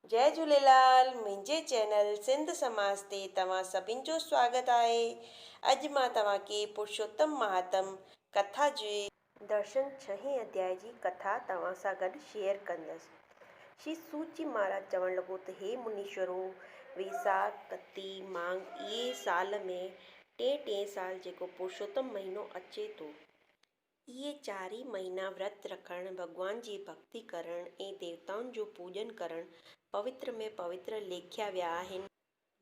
جئي جهوليلال منهنجي چينل سنڌ سماج تي توهان سڀن جو سواگت آهي. اڄ مان توهان کي پرشوتم مهاتم ڪٿا جي. درشن ڇهين اڌياء جي ڪٿا توهان سان گڏ شيئر ڪندس. شري سوت جي مهاراج چوڻ لڳو ته هي منيشورو! ويساک، ڪتي، مانگهه اهي سال ۾ ٽئين ٽئين سال جيڪو پرشوتم مهينو اچي ٿو. اهي چار ئي مهينا ورت رکڻ، ڀڳوان جي ڀڳتي ڪرڻ ۽ ديوتائن جو پوڄن ڪرڻ پوتر ۾ پوتر ليکيا ويا آهن.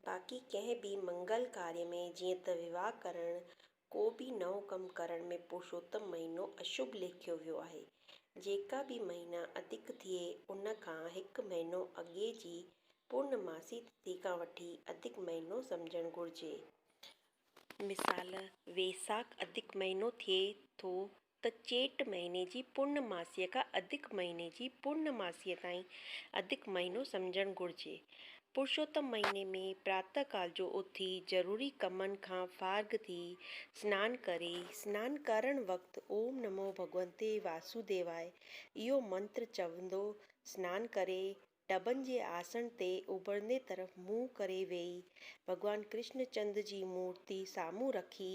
باقي ڪنهن به منگل ڪاريه ۾ جيئن ته وواهه ڪرڻ، ڪو به نئون ڪم ڪرڻ ۾ پرشوتم مهينو اشڀ ليکيو ويو آهي. جيڪا به مهينا اڌڪ ٿئي ان کان هڪ مهينو اڳي جي پورنماسي تٿي کان وٺي اڌڪ مهينو سمجهڻ گهرجي. مثال، ويساک اڌڪ مهينو ٿئي ٿو ته چيٽ مهيني جي پورنماسيء کان اڌڪ مهيني جي پورنماسيء تائين اڌڪ مهينو سمجهڻ گهرجي. پرشوتم مهيني ۾ پراتهه ڪال جو اٿي ضروري ڪمن کان فارغ ٿي سنان ڪري، سنان ڪرڻ وقت اوم نمو ڀڳونتي واسوديواء اهو منتر چوندو سنان ڪري ڊڀن جي آسڻ تي اڀرندي طرف منهن ڪري ويهي، ڀڳوان ڪرشن چند جي مورتي سامهون رکي،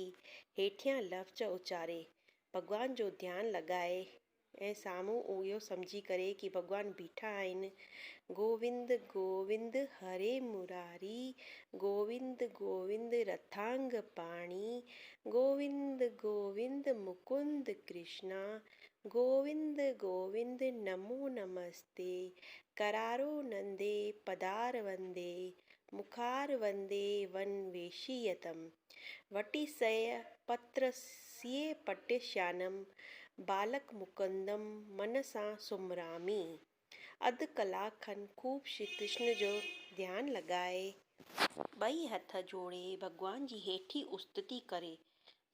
هيٺيان لفظ اچاري، ڀڳوان جو ڌيان لڳائي ۽ سامهون اهو سمجهي ڪري ڪي ڀڳوان بيٺا آهن، گووند گووند هري مراري، گووند گووند رٿانگ پاڻي، گووند گووند مڪند ڪرشنا، گووند گووند نمو نمستي، ڪرارو نندي پدار وندي، مکار وندي ون ويشيتم، وٽي سئي پتر سيئي پٽ شيانم، بالڪ مڪندم من سان سمرامي. اڌ ڪلاڪ کن خوب شري ڪرشن جو ڌيان لڳائي، ٻئي هٿ جوڙي ڀڳوان جي هيٺين استتي ڪري،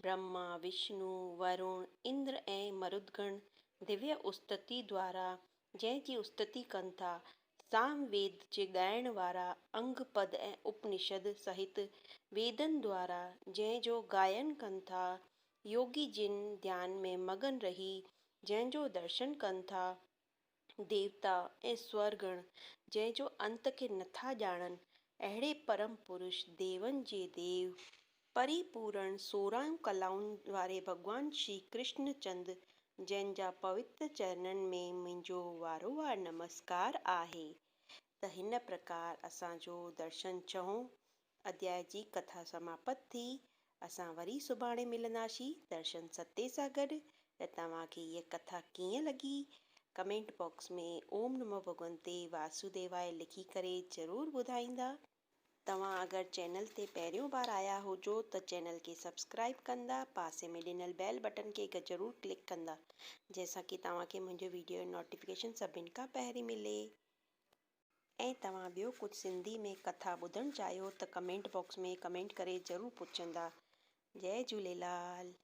برهما، وشنو، ورڻ، اندر ۽ مرودگڻ دويه استتي دوارا جنهن جي استتي ڪن ٿا، سام ويد جي ڳائڻ وارا انگ پد ۽ اپنشد سهت ويدن دوارا جنهن جو گائن ڪن ٿا، يوگي جن ڌيان ۾ مگن رهي جنهن جو درشن ڪن ٿا، ديوتا ۽ سورگڻ جنهن جو انت کي نٿا ڄاڻن، اهڙي پرم پرش ديون جي ديو، پري پورڻ 16 ڪلائن واري ڀڳوان شري ڪرشن چند جن جا پوتر چرنن ۾ منهنجو وارو وار نمسڪار آهي. ته هن پرڪار اسان جو درشن ڇهون اڌياء جي ڪٿا سماپت ٿي. اسان وري سڀاڻي ملنداسين درشن ستين سان گڏ. ته توهان کي هيء ڪٿا ڪيئن لڳي؟ ڪمينٽ باڪس ۾ اوم نمو ڀڳونتي واسوديواء لکي ڪري ضرور ٻڌائيندا. توهان اگر چينل تي پهريون بار آيا هجو ته چينل کي سبسڪرائيب ڪندا پاسي ۾ ڏنل بيل بٽڻ کي ضرور ڪلڪ ڪندا جنهن سان ڪي توهان کي منهنجو ويڊيو جو نوٽيفڪيشن سڀن کان پهرين ملي. ۽ توهان ٻيو ڪجهه سنڌي ۾ ڪٿا ٻڌڻ چاهيو ته ڪمينٽ باڪس ۾ ڪمينٽ ڪري ضرور پڇندا. جئي جهوليلال.